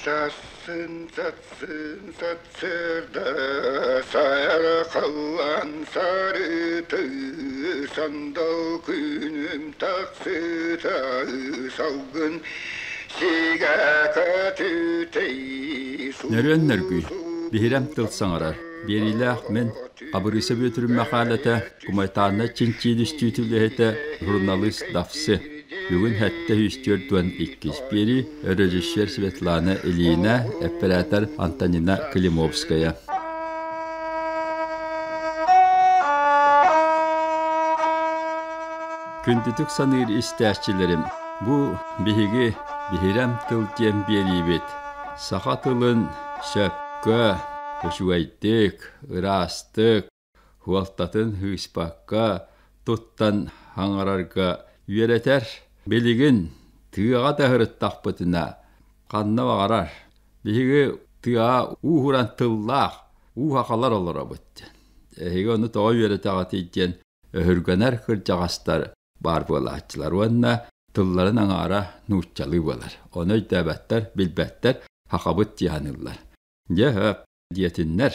Сасын сасын сарсыарда саарахаллаан сарыты сандал күнүм тахсыта салгын сигэ көтүтэй Нөрүөн нөргүй, биһирэм тыл саҥарар, биэриилээх мин Хабырыыса Бүөтүрүм Мэхээлэтэ, Кумайтааннай чинчиин үстүүтү үлэһитэ, суруналыыс Давсы. Бүгүн 742 биэрии, режиссер Светлана Ильина, эппэрээтэр Антонина Климовская. Күндүтүк саныыр истээччилэрим, бу биһиги биһирэм тыл диэн биэриибит. Саха тылын сөпкө, үчүгэйдик, ыраастык, Хуалтатын ыыспакка туттан хаҥарарга үөрэтэр. Билигин тыаҕа да сырыттахпытына ханна баҕарар биһиги тыаҕа ууһуран тыллаах уу сахалар олоробут диэн. Эһиги ону тоҕо үөрэтэҕитий диэн өһүргэнэр кырдьаҕастар баар буолааччылар уонна тылларын аҥаара нууччалыы буолар. Ону өйдөөбөттөр, билбэттэр, сахабыт дии саныыллар. Дьэ, сөп диэтиннэр.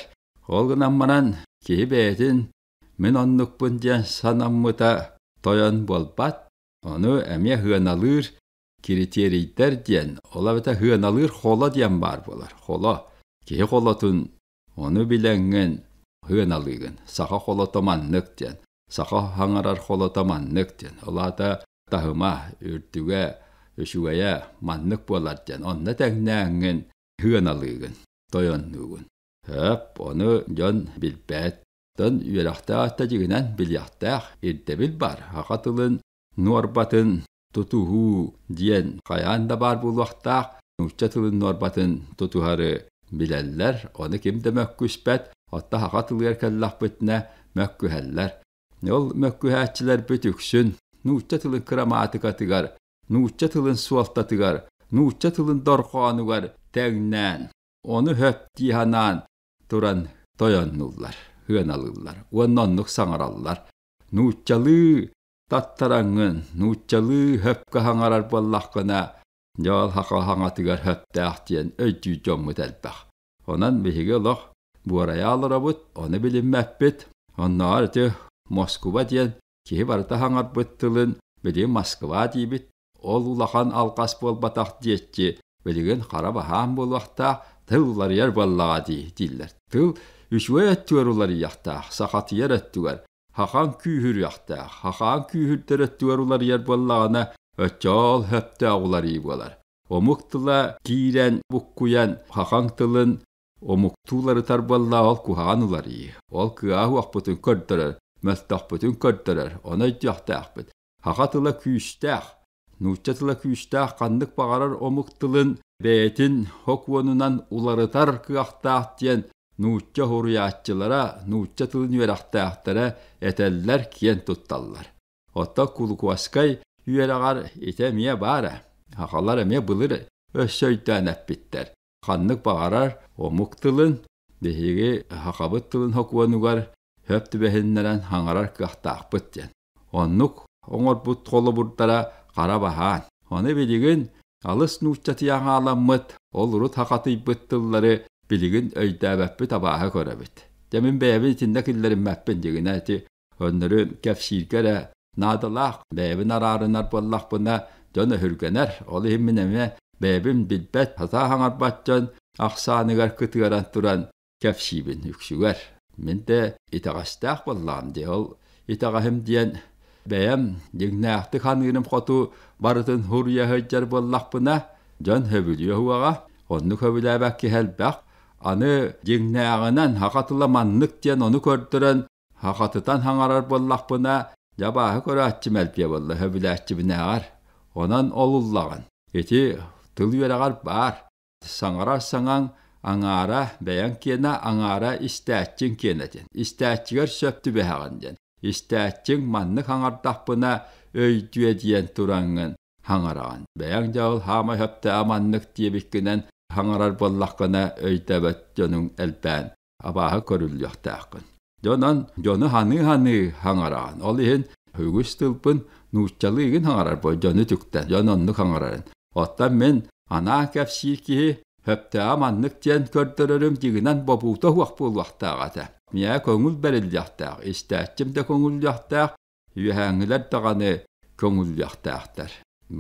Ол гынан баран киһи бэйэтин мин оннукпун диэн санаммыта тойон буолбат. Ону эмиэ сыаналыыр киритиэрийдэр диэн, ол эбэтэр сыаналыыр холо диэн баар буолар. Холо. Киһи холотун ону билэҥҥин сыаналыыгын. Саха холото маннык диэн. Саха хаҥарар холото маннык диэн. Ол аата таһыма, үрдүгэ, үчүгэйэ маннык буолар диэн. Онно тэҥнээҥҥин сыаналыыгын, тойоннуугун. Сөп, ону дьон билбэт. Дьон үөрэхтээх да дьиҥинэн билиэхтээх ирдэбил баар. Саха тылын нуорбатын тутуһуу диэн хайаан да баар буолуохтаах. Нуучча тылын нуорбатын тутуһары билэллэр, ону ким да мөккүспэт. Оттон саха тылыгар кэллэхпитинэ мөккүһэллэр. Ол мөккүһээччилэрбит үксүн нуучча тылын кырамаатыкатыгар нуучча тылын суолтатыгар, нуучча тылын дорҕоонугар тэҥнээн, ону хөп дии санаан туран тойоннуллар, сыаналыыллар уонна оннук саҥараллар. Нууччалыы таттараҥҥын, нууччалыы хөпкө саҥарар буоллаххына, дьэ ол саха саҥатыгар хөптөөх диэн өйдүүр дьоммут элбэх. Онон биһиги олох буорайа олоробут, ону билиммэппит. Оннооҕор ити Москуба диэн Киһи барыта саҥарбыт тылын билигин Москва диибит, ол улахан алҕас буолбатах диэччи, билигин хара баһаам буолуохтаах, тыл уларыйар буоллаҕа дии дииллэр. Тыл үчүгэй өттүгэр уларыйыахтаах, сахатыйар өттүгэр, хахаан күүһүрүөхтээх, хахаан күүһүрдэр өттүгэр уларыйар буоллаҕына, оччоол сөптөөх уларыйыы буолар. Омук тыла киирэн буккуйан хахаҥ тылын Омуктуу уларытар буоллаа ол куһаҕан уларыйыы. Ол кыаһа уохпутун көрдөрөр, мөлтөхпүтүн көрдөрөр, ону өйдүөхтээхпит. Саха тыла күүстээх. Нуучча тыла күүстээх ханнык баҕарар омук тылын бэйэтин сокуонунан уларытар кыахтаах диэн нуучча суруйааччылара, нуучча тылын үөрэхтээхтэрэ этэллэр, киэн тутталлар. Оттон Кулукуоскай үөрэҕэр ити эмиэ баара. Сахалар эмиэ былыр өссө өйдөөн эппиттэр. Ханнык баҕарар омук тылын биһиги сахабыт тылын сокуонугар сөп түбэһиннэрэн саҥарар кыахтаахпыт диэн. Оннук оҥорбут холобурдара хара баһаан. Ону билигин алыс нууччатыйан хааламмыт, ол урут хахатыйбыт тыллары билигин өйдөөбөппүт абааһы көрөбүт. Дьэ мин бэйэбин итиннэ киллэриммэппин дьигинэ ити Өннөрү кэпсииргэ эрэ наадалаах, бэйэбин араарынар буоллахпына, дьон өһүргэнэр. Ол иһин мин эмиэ бэйэбин билбэт, сатаа саҥарбат дьон ахсааныгар кытыаран туран кэпсиибин үксүгэр. Мин да итэҕэстээх буоллаҕым дии. Ол итэҕэһим диэн бэйэм дьиҥнээхтик саныырым хоту барытын суруйа сылдьар буоллахпына, дьон сөбүлүө суоҕа. Оннук сөбүлээбэт киһи элбэх. Аны дьиҥнээҕинэн саха тыла маннык диэн ону көрдөрөн Хахатытан хаҥарар буоллахпына, дьабааһы көрөөччү мэлпиэ буолла, сөбүлээччибинээҕэр. Онон ол уллаҕын. Ити тыл үөрэҕэр баар. Саҥарар саҥаҥ аҥаара бэйэҥ киэнэ, аҥаара истээччиҥ киэнэ диэн. Истээччигэр сөп түбэһэҕин диэн. Истээччиҥ маннык хаҥардахпына өйдүө диэн тураҥҥын хаҥараҕын. Бэйэҥ дьэ ол хаамай сөптөөх маннык диэбиккинэн хаҥарар буоллаххына өйдөөбөт дьонуҥ элбээн абааһы көрүллүөхтээххин. Дьонон дьону ханыы-ханыы хаҥараҕын. Ол иһин үгүс тылбын нууччалыы игин хаҥарар бо дьону түктэн, дьон оннук хаҥарарын. Оттон мин анаан кэпсиир киһи Сөптөөҕө маннык диэн көрдөрөрүм дьиҥинэн бобуута суох буолуохтаах этэ. Миэхэ көҥүл бэриллиэхтээх, истээччим да көҥүллүөхтээх, үөһээҥҥилэр даҕаны көҥүллүөхтээхтэр.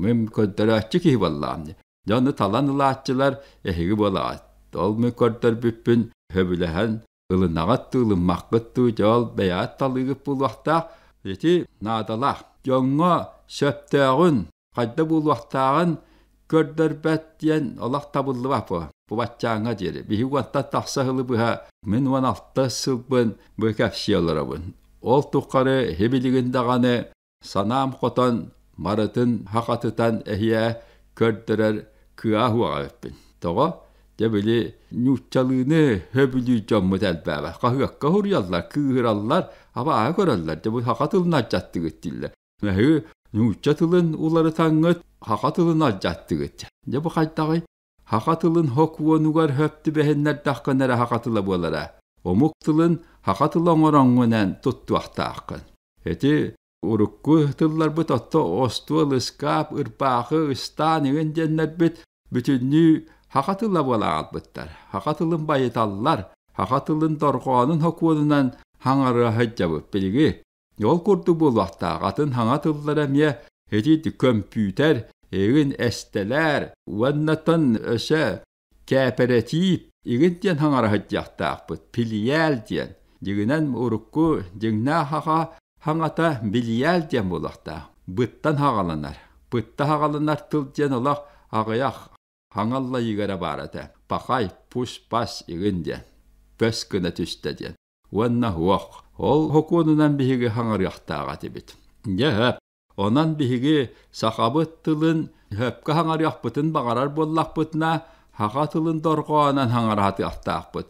Мин көрдөрөөччү киһи буоллаҕым дии. Дьону талан ылааччылар эһиги буолаҕыт. Ол мин көрдөрбүппүн сөбүлэһэн ылынаҕыт дуу, ылыммаккыт дуу, дьэ ол бэйэҕит талыыгыт буолуохтаах. Ити наадалаах. Дьоҥҥо сөптөөҕүн, хайда буолуохтааҕын көрдөрбөт диэн олох табыллыбат бу. Бу баччааҥҥа диэри. Биһиги уонтан тахса сылы быһа мин 16 сылбын бу кэпсии олоробун. Ол тухары һибилигин даҕаны санаам хотон барытын хахатытан эһиэ көрдөрөр кыа уоҕа эбиппин. Тоҕо? Дьэ били нууччалыыны сөбүлүүр дьоммут элбээбэт. Хаһыакка суруйаллар, кыыһыраллар, абааһы көрөллөр. Дьэ бу саха тылын алдьаттыгыт дииллэр. Эһиги нуучча тылын уларытаҥҥыт, саха тылын алдьаттыгыт. Дьэ бу хайдаҕый? Саха тылын сокуонугар сөп түбэһиннэрдэххинэ эрэ саха тыла буолара. Омук тылын саха тыла оҥороҥҥунан туттуохтааххын. Ити урукку тылларбыт отто остуол, ыскаап, ырбаахы, ыстаан игин диэннэрбит бүтүннүү саха тыла буола хаалбыттар. Саха тылын байыталлар, саха тылын дорҕоонун сокуонунан хаҥарыа сылдьабыт билиги. Ол курдук буолуохтаах, атын саҥа тыллара эмиэ ити көмпүүтэр, игин эстэлээр уоннатан өссө кээпэрэтиип игин диэн хаҥара сылдьыахтаахпыт, пилийээл диэн. Дьиҥинэн урукку дьиҥнээх саха саҥата билийээл диэн буолуохтаах. Быттан саҕаланар. Бытта саҕаланар тыл диэн олох аҕыйах хаҥа аллайыыга эрэ баар этэ. Пахай, пус-пас игин диэн. Пөс гына түстэ диэн. Уонна суох. Ол сокуонунан биһиги хаҥарыахтаах этибит. Дьэ, сөп. Онон биһиги сахабыт тылын сөпкө хаҥарыахпытын баҕарар буоллахпытына, саха тылын дорҕоонун хаҥаратыахтаахпыт.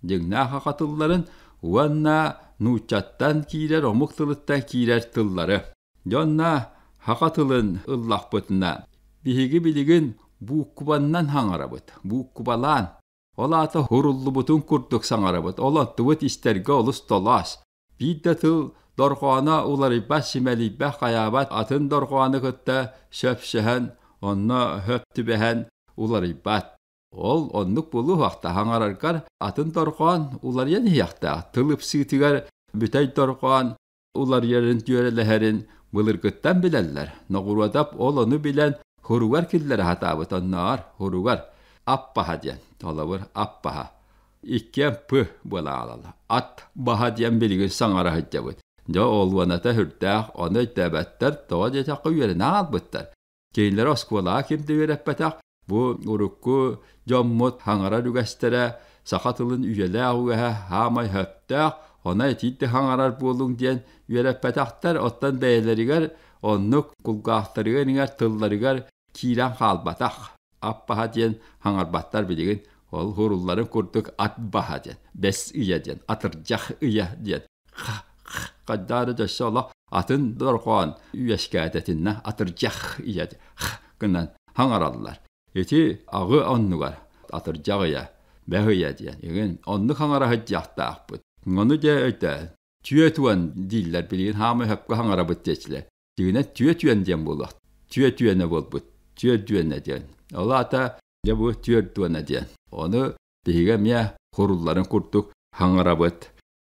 Дьиҥнээх саха тылларын уонна нууччаттан киирэр омук тылыттан киирэр тыллары. Дьонно саха тылын ыллахпытына, биһиги билигин буукубаннан хаҥарабыт, буукубалаан. Ол аата һуруллубутун курдук саҥарабыт, ол оттубут истэргэ олус толоос. Биир да тыл дорҕооно уларыйбат, симэлийбэт, хайаабат атын дорҕоону кытта сөпсөһөн, онно сөп түбэһэн уларыйбат. Ол оннук буолуохта хаҥараргар атын дорҕоон уларыйан иһиэхтээх. Тыл ыпсыытыгар бүтэй дорҕоон уларыйарын түөрэлэһэрин былыргыттан билэллэр. Ноҕуруодап ол ону билэн хуругар киллэрэ сатаабыт оннооҕор хуругар аппаһа диэн толобур аппаһа иккиэн п буола хаалаллар ат баһа диэн билигин саҥара сылдьабыт дьэ олуоната сүрдээх ону өйдөөбөттөр тоҕо диэтэххэ үөрэнэ хаалбыттар кинилэри оскуолаҕа ким да үөрэппэтэх Бу урукку дьоммут хаҥарар үгэстэрэ саха тылын үйэлээх үгэһэ саамай сөптөөх, ону итиитик хаҥарар буолуҥ диэн үөрэппэтэхтэр, оттон бэйэлэригэр оннук кулгаахтарыгар иҥэр тылларыгар киирэн хаалбатах. Аппаһа диэн хаҥарбаттар билигин, ол һурулларын курдук ат баһа диэн, бэс ыйа диэн, атырдьах ыйа диэн хайдаары өссө олох атын дорҕоон үөскээтэтиннэ атырдьах ыйа гынан хаҥараллар. Ити аҕы оннугар атырдьах ыйа, бэс ыйа диэн игин оннук хаҥара сылдьыахтаахпыт. Ону дьэ өйдөө түөтуон дииллэр билигин хаамай сөпкө хаҥарабыт диэчилэр. Дьиҥинэн түөтүөн диэн буолуох. Түөтүөнэ буолбут. Түөрдүөнэ диэн. Ол аата дьэ бу түөрдуона диэн. Ону биһиги эмиэ хурулларын курдук хаҥарабыт.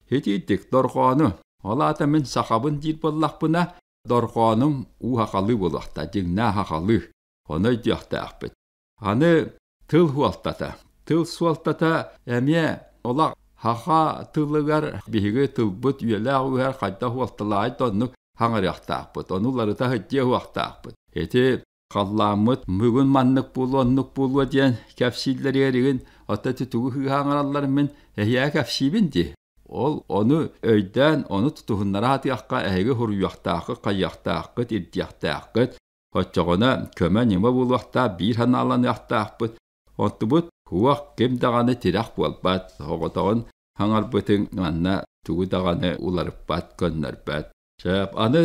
Итиитик дорҕоону. Ол аата мин сахабын диир буоллахпына, дорҕоонум уу сахалыы буолуохтаах, дьиҥнээх сахалыы. Ону өйдүөхтээхпит. Аны тыл суолтата. Тыл суолтата эмиэ олох саха тылыгар биһиги тылбыт үйэлээх үһэр хайдах суолталааҕый да оннук хаҥарыахтаахпыт. Ону уларыта сылдьыа суохтаахпыт. Ити халлааммыт бүгүн маннык буолуо, оннук буолуо диэн кэпсииллэригэр игин оттон ити тугу сыыһа аҥараллар мин эһиэхэ кэпсиибин дии. Ол ону өйдөөн, ону тутуһуннара сатыахха эһиги суруйуохтааххыт, хайыахтааххыт, ирдиэхтээххит. Оччоҕуна көмө-ньыма буолуохтаах, биир санааланыахтаахпыт. Онтубут уох ким даҕаны тирэх буолбат, оҕотоҕун хаҥарбытыҥ манна тугу даҕаны уларыппат, көннөрбөт. Сөп. Аны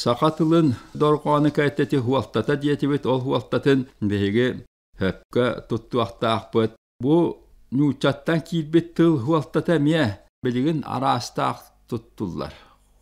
саха тылын дорҕоону кээтэти хуолтата диэтибит, ол хуолтатын биһиги сөпкө туттуохтаахпыт. Бу нууччаттан киирбит тыл хуолтата эмиэ билигин араастаах туттуллар.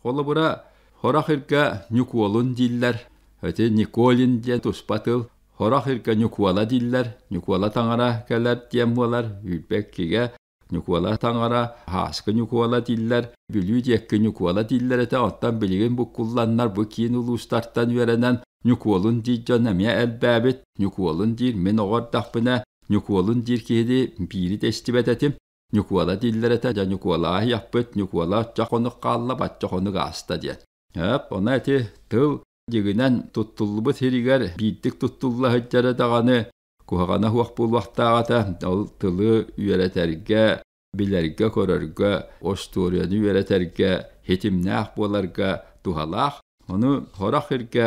Холобура, сорох иргэ Ньукуолун дииллэр, ити Николин диэн туспа тыл. Сорох сиргэ Ньукуола дииллэр, Ньукуола таҥара кэлэр диэн буолар, 22-гэ Ньукуола таҥара, Һааскы Ньукуола дииллэр, Бүлүү диэки Ньукуола дииллэр этэ, оттон билигин буккулланнар бу киин улуустартан үөрэнэн Ньукуолун диир дьон эмиэ элбээбит. Ньукуолун диир мин оҕо эрдэхпинэ Ньукуолун диир киһини биири да истибэт этим. Ньукуола дииллэр этэ, дьэ Ньукуолаҕа иһиэхпит, Ньукуола оччо хонук хаалла, бачча хонук ааста диэн. Эп, ону ити тыл дьиҥинэн туттуллубут сиригэр биирдик туттулла сылдьара даҕаны куһаҕана суох буолуохтаах этэ. Ол тылы үөрэтэргэ, билэргэ-көрөргө, остуоруйаны үөрэтэргэ, ситимнээх буоларга туһалаах. Ону сорох сиргэ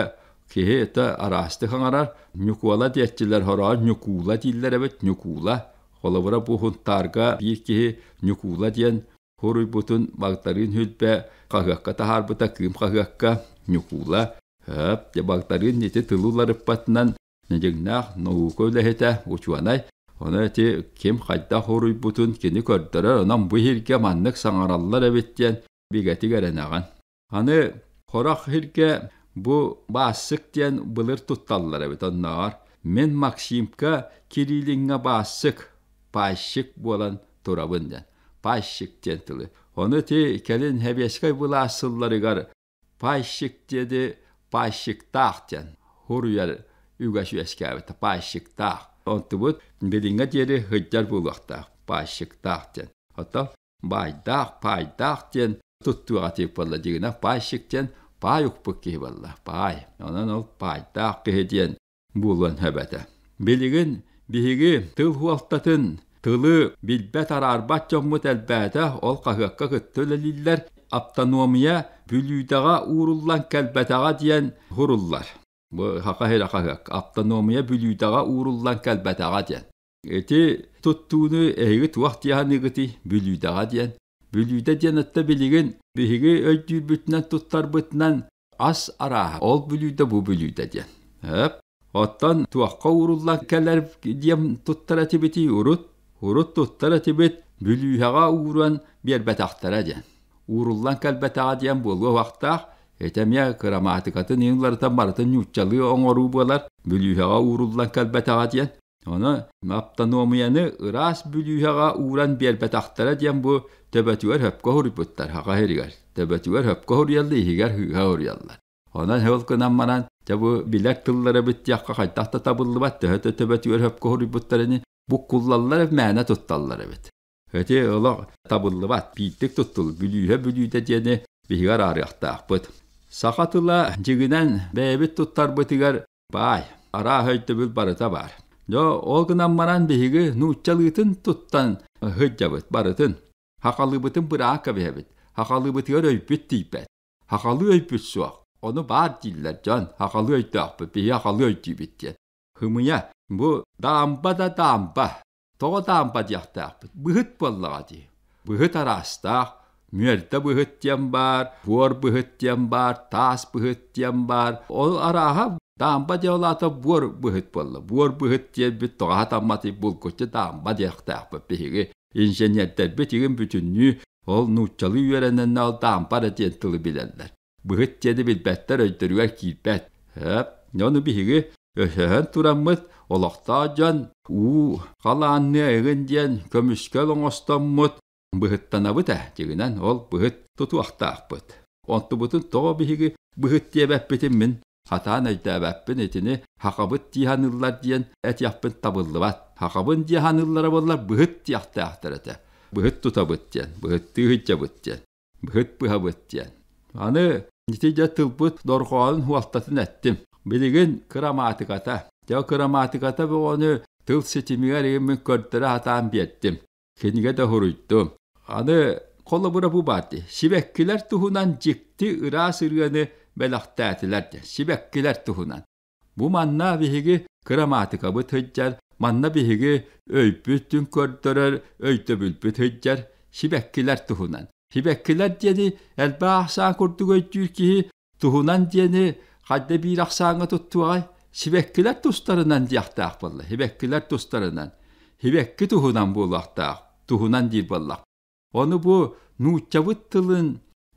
киһи это араастык аҥарар. Ньукуола диэччилэр сороҕор Ньукуула дииллэр эбит, Ньукуула. Холобура бу Һунтаарга биир киһи Ньукуула диэн Хоруйбутун Багдарыын Хүлбэ хаһыакка таһаарбыта Кыым хаһыакка Ньукуула Һөөп, дьэ Багдарыын ити тылы уларыппатынан дьиҥнээх наука үлэһитэ, учуонай. Ону ити ким хайдах хоруйбутун кини көрдөрөр, онон бу иһиргэ маннык саҥараллар эбит диэн бигэтик эрэнэҕин. Аны хорох сиргэ бу баассык диэн былыр тутталлар эбит оннооҕор. Мин Максимка Кириллиҥҥа баассык, пайщик буолан турабын диэн. Пайщик диэн тылы. Ону ити кэлин сэбиэскэй былаас сылларыгар пайщик диэни пайщиктаах диэн суруйар үгэс үөскээбит. Пайщиктаах. Онтубут билиҥҥэ диэри сылдьар буолуохтаах. Пайщиктаах диэн. Оттон баайдаах, паайдаах диэн туттуоҕа тиийбит буолла дьиҥинэ пайщик диэн паай укпут киһи буолла паай онон ол паайдаах киһи диэн буолуон сөп этэ билигин биһиги тыл суолтатын тылы билбэт араарбат дьоммут элбээтэ ол хаһыакка кытта үлэлииллэр автономия бүлүүдэҕэ ууруллан кэлбэтэҕэ диэн суруллар бу саха сирэ хаһыакка автономия бүлүүдэҕэ ууруллан кэлбэтэҕэ диэн Ити туттууну эһиги туох дии саныыгытый? Бүлүүдэҕэ диэн. Бүлүүдэ диэн өттө билигин биһиги өйдүүрбүтүнэн туттарбытынан ас арааһа. Ол бүлүүдэ бу бүлүүдэ диэн. Өп. Оттон туохха ууруллан кэлэр диэн туттар этибитий урут? Урут туттар этибит бүлүүһэҕэ ууран биэрбэтэхтэрэ диэн. Ууруллан кэлбэтэҕэ диэн буолуо уохтаах. Ити эмиэ кырамаатыкатын иҥ уларытан барытын нууччалыы оҥоруу буолар. Бүлүүһэҕэ ууруллан кэлбэтэҕэ диэн. Ону аптануомуйаны ыраас бүлүүһэҕэ ууран биэрбэтэхтэрэ диэн бу төбөтүгэр сөпкө суруйбуттар саха сиригэр. Төбөтүгэр сөпкө суруйаллар, иһигэр сыыһа суруйаллар. Онон ол гынан баран, дьэ бу билэр тыллара эбит диэххэ хайдах да табыллыбат, төһө да төбөтүгэр сөпкө суруйбуттар ини буккуллаллар мээнэ тутталлар эбит. Ити олох табыллыбат, биирдик туттул, бүлүүһэ бүлүүдэ диэни биһиги араарыахтаахпыт. Саха тыла дьиҥинэн бэйэбит туттарбытыгар Баай, арааһа өйдөбүл барыта баар. Дьэ, ол гынан баран биһиги нууччалыытын туттан сылдьабыт барытын. Хахалыыбытын быраан кэбиһэбит. Хахалыыбытыгар өйбүт тиийбэт. Хахалыы өйбүт суох. Ону баар дииллэр дьон. Хахалыы өйдөөхпүт, биһиги хахалыы өйдүүбүт диэн. Хымыйа, бу даамба да даамба. Тоҕо даамба диэхтээхпит? Быһыт буоллаҕа дии. Быһыт араастаах. Мүөрдэ быһыт диэн баар, буор быһыт диэн баар, таас быһыт диэн баар. Ол арааһа даамба диэн ол аата буор быһыт буолла. Буор быһыт диэбит тоҕо сатамматый булгуччу даамба диэхтээхпит биһиги. Инженердэрбит игин бүтүннүү ол нууччалыы үөрэнэннэр ол даамба эрэ диэн тылы билэллэр. Быһыт диэни билбэттэр өйдөрүгэр киирбэт. Һөөп, ону биһиги өсөһөн тураммыт олохтоох дьон уу халаанныа игин диэн көмүскэл оҥостоммут быһыттанабыт ээ дьиҥинэн ол быһыт тутуохтаахпыт. Онтубутун тоҕо биһиги быһыт диэбэппитин мин хатаан өйдөөбөппүн итини хахабыт дии саныыллар диэн этиэхпин табыллыбат. Хахабын дии саныыллара буоллар быһыт диэхтээхтэр этэ. Быһыт тутабыт диэн, быһыттыы сылдьабыт диэн. Быһыт быһабыт диэн. Аны ити дьэ тылбыт дорҕоонун суолтатын эттим. Билигин кырамаатыката. Дьэ кырамаатыката бөҕөнү тыл ситимигэр мин көрдөрө сатаан биэрдим. Кинигэ да суруйдум. Аны холобура бу баар дии. Сибэккилэр туһунан дьикти ыраас ырыаны бэлэхтээтилэр диэн. Сибэккилэр туһунан. Бу манна биһиги кырамаатыкабыт сылдьар, манна биһиги өйбүтүн көрдөрөр өйдөбүлбүт сылдьар сибэккилэр туһунан. Сибэккилэр диэни элбэх ахсаан курдук өйдүүр киһи туһунан диэни хайда биир ахсааҥҥа туттуоҕай? Сибэккилэр тустарынан диэхтээх буолла. Сибэккилэр тустарынан. Сибэкки туһунан буолуохтаах. Туһунан диир буоллах. Ону бу нууччабыт тылын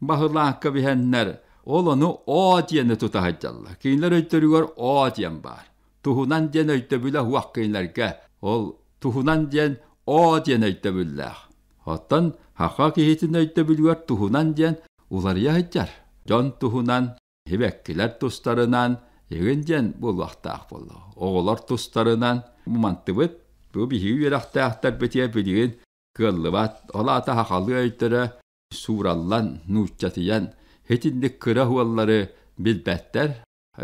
баһылаан кэбиһэннэр, ол ону «оо» диэни тута сылдьаллар. Кинилэр өйдөрүгэр «оо» диэн баар. Туһунан диэн өйдөбүлэ уһуох кинилэргэ. Ол туһунан диэн оо диэн өйдөбүллээх. Оттон саха киһитин өйдөбүлүгэр туһунан диэн уларыйа сылдьар. Дьон туһунан, сибэккилэр тустарынан игин диэн буолуохтаах буолла. Оҕолор тустарынан мантыбыт бу биһиги үөрэхтээхтэрбитигэр билигин кыаллыбат. Ол аата сахалыы өйдөрө суураллан, нууччатыйан итинник кыра уоллары билбэттэр,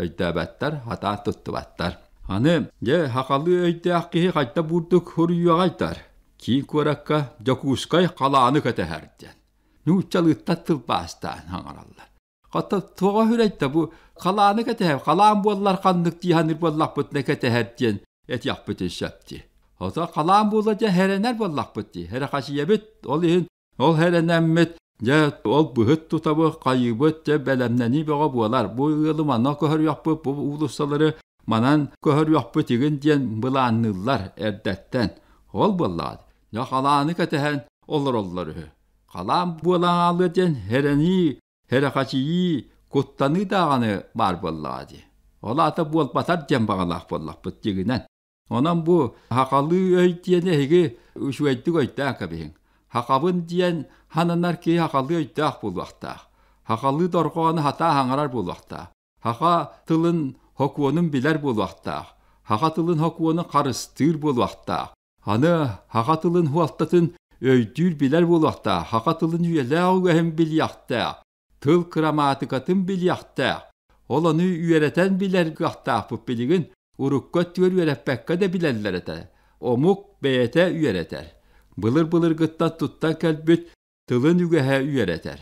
өйдөөбөттөр, хатаан туттубаттар. Аны, дьэ, сахалыы өйдөөх киһи хайда бурдук суруйуоҕайтар? Киин куоракка Дьокуускай халааны кэтэһэр диэн. Нууччалыыттан тылбаастаан хаҥараллар. Хата тоҕо үрэйтэ бу халааны кэтэһэр, халаан буоллар ханнык дии саныыр буоллахпытына кэтэһэр диэн этиэхпитин сөп дии. Ото халаан буола дьэ хэрэнэр буоллахпыт дии. Эрэхэчийэбит, ол иһин Ол эрэнэммит, дьэ, ол быһыт тутабыт, хайыыбыт, дьэ, бэлэмнэнии бөҕө буолар. Бу ыалы манна көһөрүөхпүт, бу уулуссалары манан көһөрүөхпүт игин диэн былаанныыллар эрдэттэн. Ол буоллаҕа. Дьэ, халааны кэтэһэн олороллор үһү. Халаан буолан хаалыа диэн эрэнии, эрэхэчийии, куттаныы даҕаны баар буоллаҕа дии. Ол аата буолбатар диэн баҕалаах буоллахпыт дьиҥинэн. Онон бу сахалыы өй диэн эһиги үчүгэйдик өйдөөн кэбиһиҥ. Сахабын диэн сананар киһи сахалыы өйдөөх буолуохтаах. Сахалыы дорҕоону сатаа саҥарар буолуохтаах. Саха тылын сокуонун билэр буолуохтаах. Саха тылын сокуонун харыстыыр буолуохтаах. Аны саха тылын суолтатын өйдүүр билэр буолуохтаах. Саха тылын үйэлээх үгэһин билиэхтээх. Тыл кырамаатыкатын билиэхтээх. Ол ону үөрэтэн билэр кыахтаахпыт билигин урукку өттүгэр үөрэппэккэ да билэллэр этэ. Омук бэйэтэ үөрэтэр. Былыр-былыргыттан туттан кэлбит тылын үгэһэ үөрэтэр.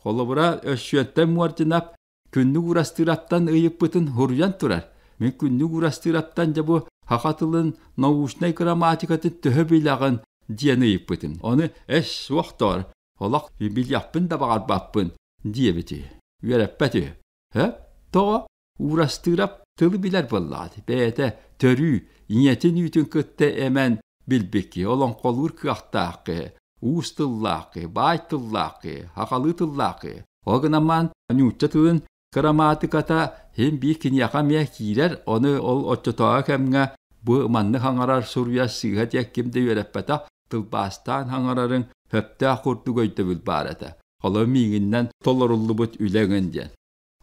Холобура, Өссүөнтэн Муординап Күннүк Уурастыыраптан ыйыппытын суруйан турар. Мин Күннүк Уурастыыраптан дьэ бу саха тылын научнай грамматикатын төһө билэҕин диэн ыйыппытым. Ону эс суох доҕор, олох билиэхпин да баҕарбаппын диэбити. Үөрэппэт үһү. Һэ? Тоҕо? Уурастыырап тылы билэр буоллаҕа дии. Бэйэтэ төрүү, ийэтин үүтүн кытта эмэн билбит киһи, олоҥхолуур кыахтаах киһи, уус тыллаах киһи, баай тыллаах киһи, сахалыы тыллаах киһи. Ол гынан баран нуучча тылын кырамаатыката син биир киниэхэ эмиэ киирэр, ону ол оччотооҕу кэмҥэ бу маннык хаҥарар суруйар сыыһа диэн ким да үөрэппэтэх, тылбаастаан хаҥарарыҥ сөптөөх курдук өйдөбүл баар этэ. Холобур миигиннэн толоруллубут үлэ эҥин диэн.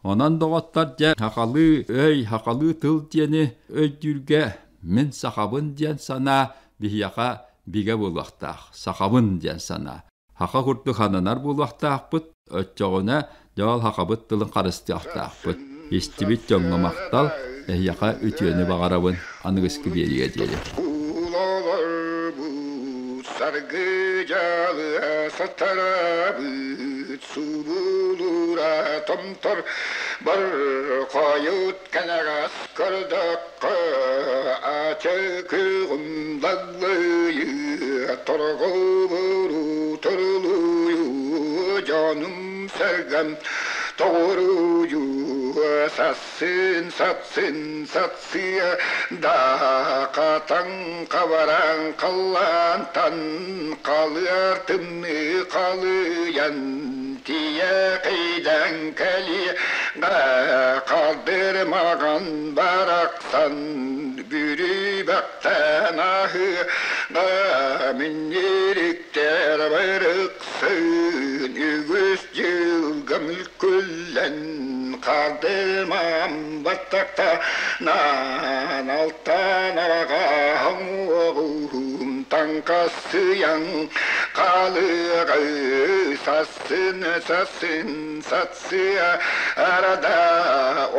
Онон, доҕоттор, дьэ, сахалыы өй, сахалыы тыл диэни өйдүүргэ мин сахабын диэн санаа биһиэхэ бигэ буолуохтаах. Сахабын диэн санаа. Саха курдук сананар буолуохтаахпыт, оччоҕуна дьэ ол сахабыт тылын харыстыахтаахпыт. Истибит дьоҥҥо махтал, эһиэхэ үтүөнү баҕарабын, аныгыскы биэриигэ диэри. Саргы дьалыа сатарабыт субулура томтор бар хойут кэнэҕэс көрдөххө ачыкыгым даллыйы торҕобуру турулуйу дьонум сэргэм тоҕуруйу сассын сатсын сатсыа да хатан хабаран халлаантан халыар тымныы халыйан тиийэ кыйдан кэлиэ Хардырмаҕан барахсан бүрүбэхтэн аһыаҕа минньириктэр барыксын үгүс дьылга мүлкүллэн хардырмам баттахтанан алтан араҕаһым уоҕум таҥхасыйан хаалыаҕы сассын сассын сатсыа арада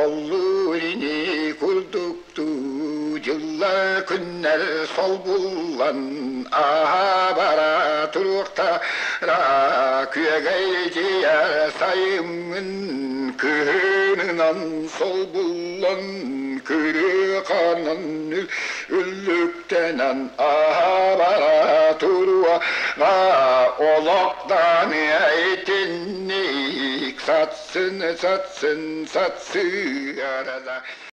оллуур ини курдуктуу дьылла күннэр солбуллан ааһа бара туруохтара күөгэйдийэр сайыммын кыһынынан солбуллан кырыаханан үллүктэнэн ааһа бара туруо олох даҕаны итинник сатсын сатсын сатсыарада.